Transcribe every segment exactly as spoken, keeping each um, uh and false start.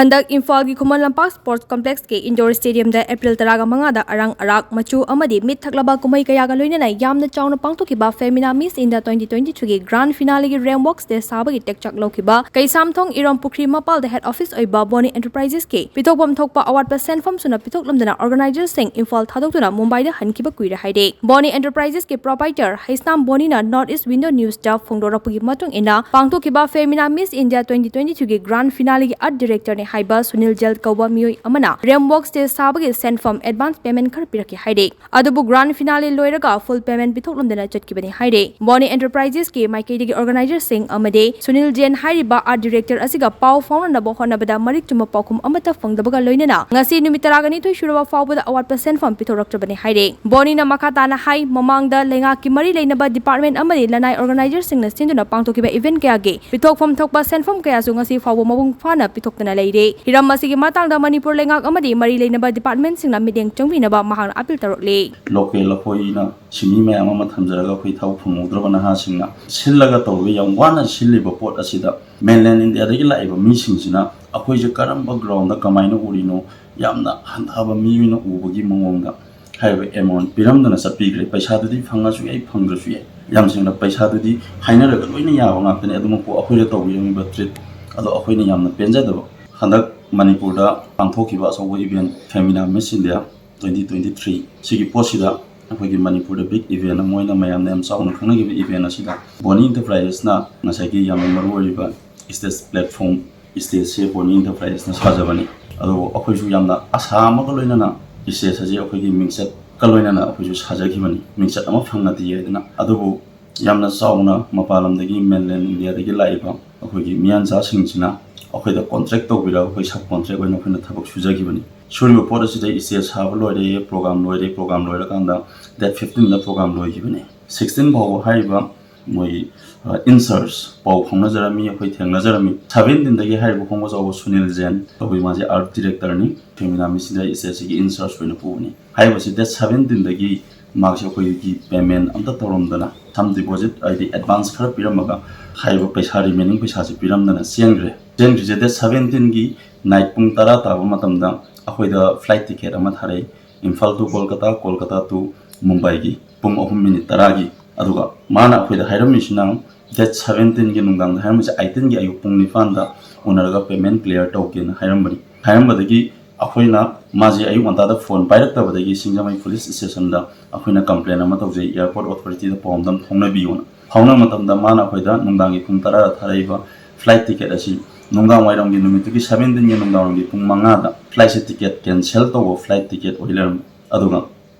ꯍꯟꯗꯛ ꯏꯝꯐꯥꯜꯒꯤ Khuman Lampak sports ꯀꯝꯄ꯭ꯂꯦꯛꯁꯀꯤ Indore ꯁ꯭ꯇꯦꯗꯤꯌꯝꯗ April ꯇꯔꯥꯒ ꯃꯉꯥꯗ ꯑꯔꯪ ꯑꯔꯥꯛ, ꯃꯆꯨ ꯑꯃꯗꯤ ꯃꯤꯠ ꯊꯛꯂꯕ ꯀꯨꯝꯍꯩ ꯀꯌꯥꯒ ꯂꯣꯏꯅꯅ ꯌꯥꯝꯅ ꯆꯥꯎꯅ ꯄꯥꯡꯊꯣꯛꯈꯤꯕ ꯐꯦꯃꯤꯅꯥ ꯃꯤꯁ ꯏꯟꯗꯤꯌꯥ ꯇ꯭ꯋꯦꯟꯇꯤ ꯇ꯭ꯋꯦꯟꯇꯤ ꯊ꯭ꯔꯤꯒꯤ ꯒ꯭ꯔꯥꯟ ꯐꯤꯅꯥꯂꯦꯒꯤ ꯔꯦꯝꯋꯥꯛ ꯁ꯭ꯇꯦꯖ ꯁꯥꯕꯒꯤ ꯇꯦꯛꯆꯥꯛ ꯂꯧꯈꯤꯕ ꯀꯩꯁꯥꯝꯊꯣꯡ ꯏꯔꯣꯝ ꯄꯨꯈ꯭ꯔꯤ ꯃꯄꯥꯜꯗ ꯍꯦꯗ ꯑꯣꯐꯤꯁ ꯑꯣꯏꯕ ꯕꯣꯅꯤ ꯑꯦꯟꯇꯔꯄ꯭ꯔꯥꯏꯖꯦꯁꯀꯤ ꯄꯤꯊꯣꯛꯐꯝ ꯊꯣꯛꯄ ꯑꯋꯥꯠꯄ ꯁꯦꯟꯐꯝ ꯁꯨꯅ ꯄꯤꯊꯣꯛꯂꯝꯗꯅ ꯑꯣꯔꯒꯅꯥꯏꯖꯔꯁꯤꯡ ꯏꯝꯐꯥꯜ ꯊꯥꯗꯣꯛꯇꯨꯅ ꯃꯨꯝꯕꯥꯏꯗ ꯍꯟꯈꯤꯕ ꯀꯨꯏꯔꯦ ꯍꯥꯏꯔꯦ꯫ ꯕꯣꯅꯤ ꯑꯦꯟꯇꯔꯄ꯭ꯔꯥꯏꯖꯦꯁꯀꯤ proprietor Heisnam ꯕꯣꯅꯤꯅ north east window ꯅ꯭ꯌꯨꯁꯇ ꯐꯣꯡꯗꯣꯔꯛꯄꯒꯤ ꯃꯇꯨꯡ ꯏꯟꯅ, ꯄꯥꯡꯊꯣꯛꯈꯤꯕ ꯐꯦꯃꯤꯅꯥ ꯃꯤꯁ ꯏꯟꯗꯤꯌꯥ ꯇ꯭ꯋꯦꯟꯇꯤ ꯇ꯭ꯋꯦꯟꯇꯤ ꯊ꯭ꯔꯤꯒꯤ ꯒ꯭ꯔꯥꯟ ꯐꯤꯅꯥꯂꯦꯒꯤ ꯑꯥꯔꯠ ꯗꯤꯔꯦꯛꯇꯔꯅꯤ ꯍꯥꯏꯕ ꯁꯨꯅꯤꯜ ꯖꯦꯟ ꯀꯧꯕ ꯃꯤꯑꯣꯏ ꯑꯃꯅ ꯔꯦꯝꯋꯥꯛ ꯁ꯭ꯇꯦꯖ ꯁꯥꯕꯒꯤ ꯁꯦꯟꯐꯝ ꯑꯦꯗꯚꯥꯟꯁ ꯄꯦꯃꯦꯟ ꯈꯔ ꯄꯤꯔꯛꯈꯤ ꯍꯥꯏꯔꯦ꯫ ꯑꯗꯨꯕꯨ ꯒ꯭ꯔꯥꯟ ꯐꯤꯅꯥꯂꯦ ꯂꯣꯏꯔꯒ ꯐꯨꯜ ꯄꯦꯃꯦꯟ ꯄꯤꯊꯣꯛꯂꯝꯗꯅ ꯆꯠꯈꯤꯕꯅꯤ ꯍꯥꯏꯔꯦ꯫ ꯕꯣꯅꯤ ꯑꯦꯟꯇꯔꯄ꯭ꯔꯥꯏꯖꯦꯁꯀꯤ ꯃꯥꯏꯀꯩꯗꯒꯤ ꯑꯣꯔꯒꯅꯥꯏꯖꯔꯁꯤꯡ ꯑꯃꯗꯤ ꯁꯨꯅꯤꯜ ꯖꯦꯟ ꯍꯥꯏꯔꯤꯕ ꯑꯥꯔꯠ ꯗꯤꯔꯦꯛꯇꯔ ꯑꯁꯤꯒ ꯄꯥꯎ ꯐꯥꯎꯅꯅꯕ ꯍꯣꯠꯅꯕꯗ ꯃꯔꯤꯛ ꯆꯨꯝꯕ ꯄꯥꯎꯈꯨꯝ ꯑꯃꯠꯇ ꯐꯪꯗꯕꯒ ꯂꯣꯏꯅꯅ ꯉꯁꯤ ꯅꯨꯃꯤꯠ ꯇꯔꯥꯒ ꯅꯤꯊꯣꯏ ꯁꯨꯔꯕ ꯐꯥꯎꯕꯗ ꯑꯋꯥꯠꯄ ꯁꯦꯟꯐꯝ ꯄꯤꯊꯣꯔꯛꯇ꯭ꯔꯕꯅꯤ ꯍꯥꯏꯔꯦ꯫ ꯕꯣꯅꯤꯅ ꯃꯈꯥ ꯇꯥꯅ ꯍꯥꯏ, ꯃꯃꯥꯡꯗ ꯂꯩꯉꯥꯛꯀꯤ ꯃꯔꯤ ꯂꯩꯅꯕ ꯗꯤꯄꯥꯔꯠꯃꯦꯟ ꯑꯃꯗꯤ ꯂꯅꯥꯏ ꯑꯣꯔꯒꯅꯥꯏꯖꯔꯁꯤꯡꯅ ꯁꯤꯟꯗꯨꯅ ꯄꯥꯡꯊꯣꯛꯈꯤꯕ ꯏꯚꯦꯟꯠ ꯀꯌꯥꯒꯤ ꯄꯤꯊꯣꯛꯐꯝ ꯊꯣꯛꯄ ꯁꯦꯟꯐꯝ ꯀꯌꯥꯁꯨ ꯉꯁꯤ ꯐꯥꯎꯕ ꯃꯄꯨꯡ ꯐꯥꯅ ꯄꯤꯊꯣꯛꯇꯅ ꯂꯩꯔꯦ꯫ ꯍꯤꯔꯝ ꯑꯁꯤꯒꯤ ꯃꯇꯥꯡꯗ ꯃꯅꯤꯄꯨꯔ ꯂꯩꯉꯥꯛ ꯑꯃꯗꯤ ꯃꯔꯤ ꯂꯩꯅꯕ ꯗꯤꯄꯥꯔꯠꯃꯦꯟꯁꯤꯡꯅ ꯃꯤꯠꯌꯦꯡ ꯆꯪꯕꯤꯅꯕ ꯃꯍꯥꯛꯅ ꯑꯄꯤꯜ ꯇꯧꯔꯛꯂꯤ꯫ ꯂꯣꯀꯦꯜ ꯑꯩꯈꯣꯏꯅ ꯁꯤꯟꯃꯤ ꯃꯌꯥꯝ ꯑꯃ ꯊꯝꯖꯔꯒ ꯑꯩꯈꯣꯏ ꯊꯕꯛ ꯐꯪꯍꯧꯗ꯭ꯔꯕ ꯅꯍꯥꯁꯤꯡꯅ ꯁꯤꯜꯂꯒ ꯇꯧꯕ, ꯌꯥꯝ ꯋꯥꯅ ꯁꯤꯜꯂꯤꯕ ꯄꯣꯠ ꯑꯁꯤꯗ ꯃꯦꯟꯂꯦꯟ ꯏꯟꯗꯤꯌꯥꯗꯒꯤ ꯂꯥꯛꯏꯕ ꯃꯤꯁꯤꯡꯁꯤꯅ ꯑꯩꯈꯣꯏꯁꯦ ꯀꯔꯝꯕ ꯒ꯭ꯔꯥꯎꯟꯗ ꯀꯃꯥꯏꯅ ꯎꯔꯤꯅꯣ, ꯌꯥꯝꯅ ꯍꯟꯊꯕ ꯃꯤ ꯑꯣꯏꯅ ꯎꯕꯒꯤ ꯃꯑꯣꯡꯗ ꯍꯥꯏꯔꯤꯕ ꯑꯦꯃꯥꯎꯟ ꯄꯤꯔꯝꯗꯅ ꯆꯠꯄꯤꯈ꯭ꯔꯦ꯫ ꯄꯩꯁꯥꯗꯨꯗꯤ ꯐꯪꯉꯁꯨ ꯌꯥꯏ, ꯐꯪꯗ꯭ꯔꯁꯨ ꯌꯥꯏ, ꯌꯥꯝ ꯁꯦꯡꯅ ꯄꯩꯁꯥꯗꯨꯗꯤ ꯍꯥꯏꯅꯔꯒ ꯂꯣꯏꯅ ꯌꯥꯕ ꯉꯥꯛꯇꯅꯤ꯫ ꯑꯗꯨꯃꯛꯄꯨ ꯑꯩꯈꯣꯏꯗ ꯇꯧꯕꯤꯔꯝꯃꯤꯕ ꯇ꯭ꯔꯤꯠ ꯑꯗꯣ ꯑꯩꯈꯣꯏꯅ ꯌꯥꯝꯅ ꯄꯦꯟꯖꯗꯕ꯫ ꯍꯟꯗꯛ ꯃꯅꯤꯄꯨꯔꯗ ꯄꯥꯡꯊꯣꯛꯈꯤꯕ ꯑꯆꯧꯕ ꯏꯚꯦꯟꯠ ꯐꯦꯃꯤꯅꯥ ꯃꯤꯁ ꯏꯟꯗꯤꯌꯥ ꯇ꯭ꯋꯦꯟꯇꯤ ꯇ꯭ꯋꯦꯟꯇꯤ ꯊ꯭ꯔꯤ ꯁꯤꯒꯤ ꯄꯣꯠꯁꯤꯗ ꯑꯩꯈꯣꯏꯒꯤ ꯃꯅꯤꯄꯨꯔꯗ ꯕꯤꯛ ꯏꯚꯦꯟꯠ ꯑꯃ ꯑꯣꯏꯅ ꯃꯌꯥꯝꯅ ꯌꯥꯝ ꯆꯥꯎꯅ ꯈꯪꯅꯈꯤꯕ ꯏꯚꯦꯟꯠ ꯑꯁꯤꯗ ꯕꯣꯅꯤ ꯏꯟꯇꯔꯄ꯭ꯔꯥꯏꯖꯦꯁꯅ ꯉꯁꯥꯏꯒꯤ ꯌꯥꯝꯅ ꯃꯔꯨ ꯑꯣꯏꯔꯤꯕ ꯁ꯭ꯇꯦꯖ ꯄ꯭ꯂꯦꯠꯐꯣꯝ, ꯁ꯭ꯇꯦꯖꯁꯦ ꯕꯣꯅꯤ ꯏꯟꯇꯔꯄ꯭ꯔꯥꯏꯖꯦꯁꯅ ꯁꯥꯖꯕꯅꯤ꯫ ꯑꯗꯨꯕꯨ ꯑꯩꯈꯣꯏꯁꯨ ꯌꯥꯝꯅ ꯑꯁꯥ ꯑꯃꯒ ꯂꯣꯏꯅꯅ ꯁ꯭ꯇꯦꯖ ꯑꯁꯤ ꯑꯩꯈꯣꯏꯒꯤ ꯃꯤꯡꯆꯠꯀ ꯂꯣꯏꯅꯅ ꯑꯩꯈꯣꯏꯁꯨ ꯁꯥꯖꯈꯤꯕꯅꯤ, ꯃꯤꯡꯆꯠ ꯑꯃ ꯐꯪꯉꯗꯤ ꯍꯥꯏꯗꯅ꯫ ꯑꯗꯨꯕꯨ ꯌꯥꯝꯅ ꯆꯥꯎꯅ ꯃꯄꯥꯟ ꯂꯝꯗꯒꯤ, ꯃꯦꯟꯂꯦꯟ ꯏꯟꯗꯤꯌꯥꯗꯒꯤ ꯂꯥꯛꯏꯕ ꯑꯩꯈꯣꯏꯒꯤ ꯃꯤꯌꯥꯟꯆꯥꯁꯤꯡꯁꯤꯅ ꯑꯩꯈꯣꯏꯗ ꯀꯣꯟꯇ꯭ꯔꯦꯛ ꯇꯧꯕꯤꯔꯒ ꯑꯩꯈꯣꯏ ꯁꯕ ꯀꯣꯟꯇ꯭ꯔꯦꯛ ꯑꯣꯏꯅ ꯑꯩꯈꯣꯏꯅ ꯊꯕꯛ ꯁꯨꯖꯈꯤꯕꯅꯤ꯫ ꯁꯨꯔꯤꯕ ꯄꯣꯠ ꯑꯁꯤꯗ ꯁ꯭ꯇꯦꯖ ꯁꯥꯕ ꯂꯣꯏꯔꯦ, ꯄ꯭ꯔꯣꯒ꯭ꯔꯥꯝ ꯂꯣꯏꯔꯦ, ꯄ꯭ꯔꯣꯒ꯭ꯔꯥꯝ ꯂꯣꯏꯔꯀꯥꯟꯗ ꯗꯦꯠ ꯐꯤꯐꯇꯤꯟꯗ ꯄ꯭ꯔꯣꯒ꯭ꯔꯥꯝ ꯂꯣꯏꯈꯤꯕꯅꯤ꯫ ꯁꯤꯛꯁꯇꯤꯟ ꯐꯥꯎꯕ ꯍꯥꯏꯔꯤꯕ ꯃꯣꯏ, ꯑ, ꯏꯟꯆꯥꯔꯖ ꯄꯥꯎ ꯐꯥꯎꯅꯖꯔꯝꯃꯤ, ꯑꯩꯈꯣꯏ ꯊꯦꯡꯅꯖꯔꯝꯃꯤ꯫ ꯁꯕꯦꯟꯇꯤꯟꯗꯒꯤ ꯍꯥꯏꯔꯤꯕ ꯈꯣꯡꯕ ꯆꯥꯎꯕ ꯁꯨꯅꯤꯜ ꯖꯦꯟ ꯇꯧꯕꯤ, ꯃꯥꯁꯦ ꯑꯥꯔꯠ ꯗꯤꯔꯦꯛꯇꯔꯅꯤ, ꯐꯦꯃꯤꯅꯥ ꯃꯤꯁ ꯏꯟꯗꯤꯌꯥ ꯁ꯭ꯇꯦꯖꯁꯤꯒꯤ ꯏꯟꯆꯥꯔꯖ ꯑꯣꯏꯅ ꯄꯨꯕꯅꯤ꯫ ꯍꯥꯏꯔꯤꯕꯁꯤ ꯗꯦꯠ ꯁꯕꯦꯟꯇꯤꯟꯗꯒꯤ ꯃꯥꯁꯦ ꯑꯩꯈꯣꯏꯒꯤ ꯄꯦꯃꯦꯟ ꯑꯝꯇ ꯇꯧꯔꯝꯗꯅ, ꯁꯝ ꯗꯤꯄꯣꯖꯤꯠ ꯍꯥꯏꯗꯤ ꯑꯦꯗꯚꯥꯟꯁ ꯈꯔ ꯄꯤꯔꯝꯃꯒ ꯍꯥꯏꯔꯤꯕ ꯄꯩꯁꯥ, ꯔꯤꯃꯦꯅꯤꯡ ꯄꯩꯁꯥꯁꯦ ꯄꯤꯔꯝꯗꯅ ꯆꯦꯟꯈ꯭ꯔꯦ꯫ ꯆꯦꯟꯈ꯭ꯔꯤꯁꯦ ꯗꯦꯠ ꯁꯕꯦꯟꯇꯤꯟꯒꯤ ꯅꯥꯏꯠ ꯄꯨꯡ ꯇꯔꯥ ꯇꯥꯕ ꯃꯇꯝꯗ ꯑꯩꯈꯣꯏꯗ ꯐ꯭ꯂꯥꯏꯠ ꯇꯤꯀꯦꯠ ꯑꯃ ꯊꯥꯔꯛꯏ, ꯏꯝꯐꯥꯜ ꯇꯨ ꯀꯣꯜꯀꯇꯥ, ꯀꯣꯜꯀꯇꯥ ꯇꯨ ꯃꯨꯝꯕꯥꯏꯒꯤ, ꯄꯨꯡ ꯑꯍꯨꯝ ꯃꯤꯅꯤꯠ ꯇꯔꯥꯒꯤ꯫ ꯑꯗꯨꯒ ꯃꯥꯅ ꯑꯩꯈꯣꯏꯗ ꯍꯥꯏꯔꯝꯃꯤꯁꯤꯅ ꯗꯦꯠ ꯁꯕꯦꯟꯇꯤꯟꯒꯤ ꯅꯨꯡꯗꯥꯡꯗ ꯍꯥꯏꯔꯝꯃꯤꯁꯦ, ꯑꯩꯇꯤꯟꯒꯤ ꯑꯌꯨꯛ ꯄꯨꯡ ꯅꯤꯄꯥꯟꯗ ꯎꯅꯔꯒ ꯄꯦꯃꯦꯟ ꯀ꯭ꯂꯤꯌꯥꯔ ꯇꯧꯒꯦꯅ ꯍꯥꯏꯔꯝꯕꯅꯤ꯫ ꯍꯥꯏꯔꯝꯕꯗꯒꯤ ꯑꯩꯈꯣꯏꯅ ꯃꯥꯁꯦ ꯑꯌꯨꯛ ꯉꯟꯇꯥꯗ ꯐꯣꯟ ꯄꯥꯏꯔꯛꯇꯕꯗꯒꯤ ꯁꯤꯡꯖꯃꯩ ꯄꯨꯂꯤꯁ ꯁ꯭ꯇꯦꯁꯟꯗ ꯑꯩꯈꯣꯏꯅ ꯀꯝꯄ꯭ꯂꯦꯟ ꯑꯃ ꯇꯧꯖꯩ, ꯑꯦꯌꯥꯔꯄꯣꯔꯠ ꯑꯣꯊꯣꯔꯤꯇꯤꯗ ꯄꯥꯎ ꯑꯝꯇꯪ ꯐꯥꯎꯅꯕꯤꯌꯣꯅ꯫ ꯐꯥꯎꯅꯕ ꯃꯇꯝꯗ ꯃꯥꯅ ꯑꯩꯈꯣꯏꯗ ꯅꯨꯡꯗꯥꯡꯒꯤ ꯄꯨꯡ ꯇꯔꯥꯗ ꯊꯥꯔꯛꯏꯕ ꯐ꯭ꯂꯥꯏꯠ ꯇꯤꯀꯦꯠ ꯑꯁꯤ ꯅꯨꯡꯗꯥꯡ ꯋꯥꯏꯔꯝꯒꯤ ꯅꯨꯃꯤꯠꯇꯨꯒꯤ ꯁꯕꯦꯟꯇꯤꯟꯒꯤ ꯅꯨꯡꯗꯥꯡ ꯋꯥꯏꯔꯝꯒꯤ ꯄꯨꯡ ꯃꯉꯥꯗ ꯐ꯭ꯂꯥꯏꯠꯁꯦ ꯇꯤꯀꯦꯠ ꯀꯦꯟꯁꯦꯜ ꯇꯧꯕ ꯐ꯭ꯂꯥꯏꯠ ꯇꯤꯀꯦꯠ ꯑꯣꯏ ꯂꯩꯔꯝꯃꯤ꯫ ꯑꯗꯨꯒ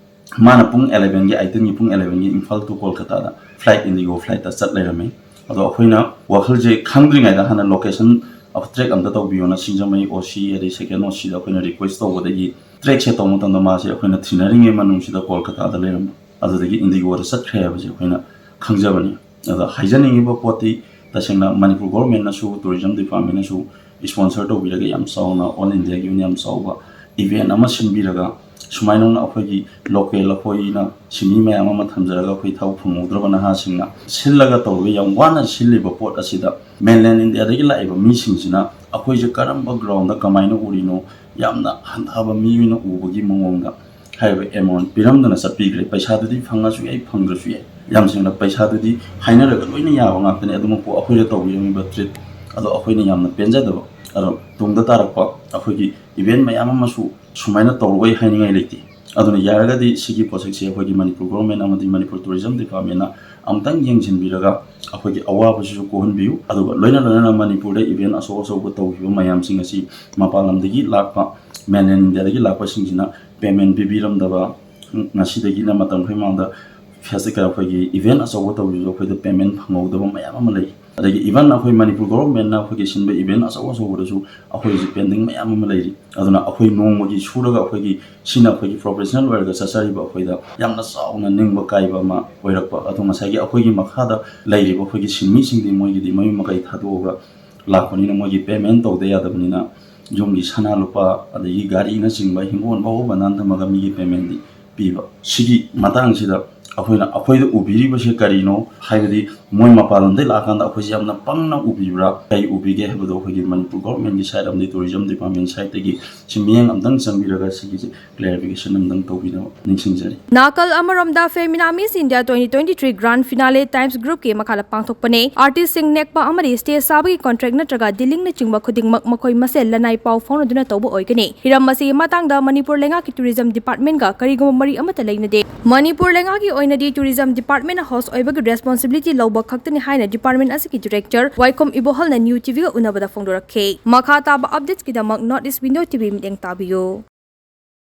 ꯃꯥꯅ ꯄꯨꯡ ꯑꯦꯂꯦꯚꯦꯟꯒꯤ, ꯑꯩꯇꯤꯟꯒꯤ ꯄꯨꯡ ꯑꯦꯂꯦꯚꯦꯟꯒꯤ ꯏꯝꯐꯥꯜ ꯇꯨ ꯀꯣꯜꯀꯇꯥꯗ ꯐ꯭ꯂꯥꯏꯠ, ꯏꯟꯗꯤꯒꯣ ꯐ꯭ꯂꯥꯏꯠꯇ ꯆꯠ ꯂꯩꯔꯝꯃꯤ꯫ ꯑꯗꯣ ꯑꯩꯈꯣꯏꯅ ꯋꯥꯈꯜꯁꯦ ꯈꯪꯗ꯭ꯔꯤꯉꯩꯗ ꯍꯥꯟꯅ ꯂꯣꯀꯦꯁꯟ ꯇ꯭ꯔꯦꯛ ꯑꯝꯇ ꯇꯧꯕꯤꯌꯣꯅ ꯁꯤꯡꯖꯃꯩ ꯑꯣ ꯁꯤ ꯑꯗꯩ ꯁꯦꯀꯦꯟ ꯑꯣ ꯁꯤꯗ ꯑꯩꯈꯣꯏꯅ ꯔꯤꯀ꯭ꯋꯦꯁ ꯇꯧꯕꯗꯒꯤ ꯇ꯭ꯔꯦꯛꯁꯦ ꯇꯧꯕ ꯃꯇꯝꯗ ꯃꯥꯁꯦ ꯑꯩꯈꯣꯏꯅ ꯊꯤꯅꯔꯤꯉꯩ ꯃꯅꯨꯡꯁꯤꯗ ꯀꯣꯜꯀꯇꯥꯗ ꯂꯩꯔꯝꯕ, ꯑꯗꯨꯗꯒꯤ ꯏꯟꯗꯤꯒꯣꯗ ꯆꯠꯈ꯭ꯔꯦ ꯍꯥꯏꯕꯁꯦ ꯑꯩꯈꯣꯏꯅ ꯈꯪꯖꯕꯅꯤ꯫ ꯑꯗꯣ ꯍꯥꯏꯖꯅꯤꯡꯉꯤꯕ ꯄꯣꯠꯇꯤ ꯇꯁꯦꯡꯅ ꯃꯅꯤꯄꯨꯔ ꯒꯣꯔꯃꯦꯟꯅꯁꯨ, ꯇꯨꯔꯤꯖꯝ ꯗꯤꯄꯥꯔꯠꯃꯦꯟꯅꯁꯨ ꯏꯁꯄꯣꯟꯁꯔ ꯇꯧꯕꯤꯔꯒ ꯌꯥꯝ ꯆꯥꯎꯅ ꯑꯣꯜ ꯏꯟꯗꯤꯌꯥꯒꯤ ꯑꯣꯏꯅ ꯌꯥꯝ ꯆꯥꯎꯕ ꯏꯚꯦꯟ ꯑꯃ ꯁꯤꯟꯕꯤꯔꯒ ꯁꯨꯃꯥꯏꯅ ꯑꯩꯈꯣꯏꯒꯤ ꯂꯣꯀꯦꯜ ꯑꯩꯈꯣꯏꯅ ꯁꯤꯟꯃꯤ ꯃꯌꯥꯝ ꯑꯃ ꯊꯝꯖꯔꯒ ꯑꯩꯈꯣꯏ ꯊꯕꯛ ꯐꯪꯍꯧꯗ꯭ꯔꯕ ꯅꯍꯥꯁꯤꯡꯅ ꯁꯤꯜꯂꯒ ꯇꯧꯔꯒ ꯌꯥꯝ ꯋꯥꯅ ꯁꯤꯜꯂꯤꯕ ꯄꯣꯠ ꯑꯁꯤꯗ ꯃꯦꯟꯂꯦꯟ ꯏꯟꯗꯤꯌꯥꯗꯒꯤ ꯂꯥꯛꯏꯕ ꯃꯤꯁꯤꯡꯁꯤꯅ ꯑꯩꯈꯣꯏꯁꯦ ꯀꯔꯝꯕ ꯒ꯭ꯔꯥꯎꯟꯗ ꯀꯃꯥꯏꯅ ꯎꯔꯤꯅꯣ, ꯌꯥꯝꯅ ꯍꯟꯊꯕ ꯃꯤ ꯑꯣꯏꯅ ꯎꯕꯒꯤ ꯃꯑꯣꯡꯗ ꯍꯥꯏꯔꯤꯕ ꯑꯦꯃꯥꯎꯟ ꯄꯤꯔꯝꯗꯅ ꯆꯠꯄꯤꯈ꯭ꯔꯦ꯫ ꯄꯩꯁꯥꯗꯨꯗꯤ ꯐꯪꯉꯁꯨ ꯌꯥꯏ, ꯐꯪꯗ꯭ꯔꯁꯨ ꯌꯥꯏ, ꯌꯥꯝ ꯁꯦꯡꯅ ꯄꯩꯁꯥꯗꯨꯗꯤ ꯍꯥꯏꯅꯔꯒ ꯂꯣꯏꯅ ꯌꯥꯕ ꯉꯥꯛꯇꯅꯤ꯫ ꯑꯗꯨꯃꯛꯄꯨ ꯑꯩꯈꯣꯏꯗ ꯇꯧꯕꯤꯔꯝꯃꯤꯕ ꯇ꯭ꯔꯤꯠ ꯑꯗꯣ ꯑꯩꯈꯣꯏꯅ ꯌꯥꯝꯅ ꯄꯦꯟꯖꯗꯕ꯫ ꯑꯗꯣ ꯇꯨꯡꯗ ꯇꯥꯔꯛꯄ ꯑꯩꯈꯣꯏꯒꯤ ꯏꯚꯦꯟ ꯃꯌꯥꯝ ꯑꯃꯁꯨ ꯁꯨꯃꯥꯏꯅ ꯇꯧꯔꯛꯑꯣꯏ ꯍꯥꯏꯅꯤꯡꯉꯥꯏ ꯂꯩꯇꯦ꯫ ꯑꯗꯨꯅ ꯌꯥꯔꯒꯗꯤ ꯁꯤꯒꯤ ꯄꯣꯠꯁꯛꯁꯦ ꯑꯩꯈꯣꯏꯒꯤ ꯃꯅꯤꯄꯨꯔ ꯒꯣꯔꯃꯦꯟ ꯑꯃꯗꯤ ꯃꯅꯤꯄꯨꯔ ꯇꯨꯔꯤꯖꯝ ꯗꯤꯄꯥꯔꯠꯃꯦꯟꯅ ꯑꯃꯨꯛꯇꯪ ꯌꯦꯡꯁꯤꯟꯕꯤꯔꯒ ꯑꯩꯈꯣꯏꯒꯤ ꯑꯋꯥꯕꯁꯤꯁꯨ ꯀꯣꯛꯍꯟꯕꯤꯌꯨ꯫ ꯑꯗꯨꯒ ꯂꯣꯏꯅ ꯂꯣꯏꯅꯅ ꯃꯅꯤꯄꯨꯔꯗ ꯏꯚꯦꯟ ꯑꯆꯧ ꯑꯆꯧꯕ ꯇꯧꯈꯤꯕ ꯃꯌꯥꯝꯁꯤꯡ ꯑꯁꯤ ꯃꯄꯥꯟ ꯂꯝꯗꯒꯤ ꯂꯥꯛꯄ, ꯃꯦꯟꯂꯦꯟ ꯏꯟꯗꯤꯌꯥꯗꯒꯤ ꯂꯥꯛꯄꯁꯤꯡꯁꯤꯅ ꯄꯦꯃꯦꯟ ꯄꯤꯕꯤꯔꯝꯗꯕ, ꯉꯁꯤꯗꯒꯤꯅ ꯃꯇꯝ ꯈꯔꯒꯤ ꯃꯃꯥꯡꯗ ꯐꯦꯁꯇꯤꯚꯦꯜ, ꯑꯩꯈꯣꯏꯒꯤ ꯏꯚꯦꯟ ꯑꯆꯧꯕ ꯇꯧꯕꯁꯤꯁꯨ ꯑꯩꯈꯣꯏꯗ ꯄꯦꯃꯦꯟ ꯐꯪꯍꯧꯗꯕ ꯃꯌꯥꯝ ꯑꯃ ꯂꯩ꯫ ꯑꯗꯒꯤ ꯏꯚꯟ ꯑꯩꯈꯣꯏ ꯃꯅꯤꯄꯨꯔ ꯒꯣꯚꯔꯟꯃꯦꯟꯠꯅ ꯑꯩꯈꯣꯏꯒꯤ ꯁꯤꯟꯕ ꯏꯚꯦꯟ ꯑꯆꯧ ꯑꯆꯧꯕꯗꯁꯨ ꯑꯩꯈꯣꯏꯁꯨ ꯄꯦꯟꯗꯤꯡ ꯃꯌꯥꯝ ꯑꯃ ꯂꯩꯔꯤ꯫ ꯑꯗꯨꯅ ꯑꯩꯈꯣꯏ ꯅꯣꯡꯃꯒꯤ ꯁꯨꯔꯒ ꯑꯩꯈꯣꯏꯒꯤ, ꯁꯤꯅ ꯑꯩꯈꯣꯏꯒꯤ ꯄ꯭ꯔꯣꯐꯦꯁꯅꯦꯜ ꯑꯣꯏꯔꯒ ꯆꯠꯆꯔꯤꯕ ꯑꯩꯈꯣꯏꯗ ꯌꯥꯝꯅ ꯆꯥꯎꯅ ꯅꯤꯡꯕ ꯀꯥꯏꯕ ꯑꯃ ꯑꯣꯏꯔꯛꯄ꯫ ꯑꯗꯣ ꯉꯁꯥꯏꯒꯤ ꯑꯩꯈꯣꯏꯒꯤ ꯃꯈꯥꯗ ꯂꯩꯔꯤꯕ ꯑꯩꯈꯣꯏꯒꯤ ꯁꯤꯟꯃꯤꯁꯤꯡꯗꯤ ꯃꯣꯏꯒꯤꯗꯤ ꯃꯌꯨꯝ ꯃꯀꯩ ꯊꯥꯗꯣꯛꯑꯒ ꯂꯥꯛꯄꯅꯤꯅ ꯃꯣꯏꯒꯤ ꯄꯦꯃꯦꯟ ꯇꯧꯗ ꯌꯥꯗꯕꯅꯤꯅ ꯌꯨꯝꯒꯤ ꯁꯅꯥ ꯂꯨꯄꯥ ꯑꯗꯒꯤ ꯒꯥꯔꯤꯅꯆꯤꯡꯕ, ꯍꯤꯡꯒꯣꯜ ꯐꯥꯎꯕ ꯕꯟꯗꯥꯟ ꯊꯝꯃꯒ ꯃꯤꯒꯤ ꯄꯦꯃꯦꯟꯗꯤ ꯄꯤꯕ꯫ ꯁꯤꯒꯤ ꯃꯇꯥꯡꯁꯤꯗ ꯑꯩꯈꯣꯏꯅ, ꯑꯩꯈꯣꯏꯗ ꯎꯕꯤꯔꯤꯕꯁꯦ ꯀꯔꯤꯅꯣ ꯍꯥꯏꯕꯗꯤ ꯃꯣꯏ ꯃꯄꯥꯟ ꯂꯝꯗꯒꯤ ꯂꯥꯛꯑꯀꯥꯟꯗ ꯑꯩꯈꯣꯏꯁꯦ ꯌꯥꯝꯅ ꯄꯪꯅ ꯎꯕꯤꯕ꯭ꯔꯥ, ꯀꯩ ꯎꯕꯤꯒꯦ ꯍꯥꯏꯕꯗꯣ ꯑꯩꯈꯣꯏꯒꯤ ꯃꯅꯤꯄꯨꯔ ꯒꯣꯔꯃꯦꯟꯒꯤ ꯁꯥꯏꯠ ꯑꯃꯗꯤ ꯇꯨꯔꯤꯖꯝ ꯗꯤꯄꯥꯔꯠꯃꯦꯟ ꯁꯥꯏꯠꯇꯒꯤ ꯁꯤ ꯃꯤꯠꯌꯦꯡ ꯑꯝꯇꯪ ꯆꯪꯕꯤꯔꯒ ꯁꯤꯒꯤꯁꯦ ꯀ꯭ꯂꯦꯔꯤꯐꯤꯀꯦꯁꯟ ꯑꯝꯇꯪ ꯇꯧꯕꯤꯅꯕ ꯅꯤꯡꯁꯤꯡꯖꯔꯤ꯫ ꯅꯥꯀꯜ ꯑꯃꯔꯣꯝꯗ Femina Miss India twenty twenty-three grand finale Times Groupꯀꯤ ꯃꯈꯥꯗ ꯄꯥꯡꯊꯣꯛꯄꯅꯤ꯫ Artistꯁꯤꯡ ꯅꯦꯛꯄ ꯑꯃꯗꯤ stage ꯁꯥꯕꯒꯤ contract ꯅꯠꯇ꯭ꯔꯒ dealingꯅꯆꯤꯡꯕ ꯈꯨꯗꯤꯡꯃꯛ ꯃꯈꯣꯏ ꯃꯁꯦꯜ ꯂꯅꯥꯏ ꯄꯥꯎ ꯐꯥꯎꯅꯗꯨꯅ ꯇꯧꯕ ꯑꯣꯏꯒꯅꯤ꯫ ꯍꯤꯔꯝ ꯑꯁꯤꯒꯤ ꯃꯇꯥꯡꯗ ꯃꯅꯤꯄꯨꯔ ꯂꯩꯉꯥꯛꯀꯤ tourism departmentꯒ ꯀꯔꯤꯒꯨꯝꯕ ꯃꯔꯤ ꯑꯃꯠꯇ ꯂꯩꯅꯗꯦ꯫ ꯃꯅꯤꯄꯨꯔ ꯂꯩꯉꯥꯛꯀꯤ ꯑꯣꯏꯅꯗꯤ tourism departmentꯅ host ꯑꯣꯏꯕꯒꯤ responsibility ꯂꯧꯕ ꯈꯛꯇꯅꯤ ꯍꯥꯏꯅ department ꯑꯁꯤꯒꯤ director ꯋꯥꯏꯈꯣꯝ ꯏꯕꯣꯍꯜꯅ New TVꯒ ꯎꯅꯕꯗ ꯐꯣꯡꯗꯣꯔꯛꯈꯤ꯫ ꯃꯈꯥ ꯇꯥꯕ updatesꯀꯤꯗꯃꯛ North East Window TV ꯃꯤꯠꯌꯦꯡ ꯇꯥꯕꯤꯌꯨ꯫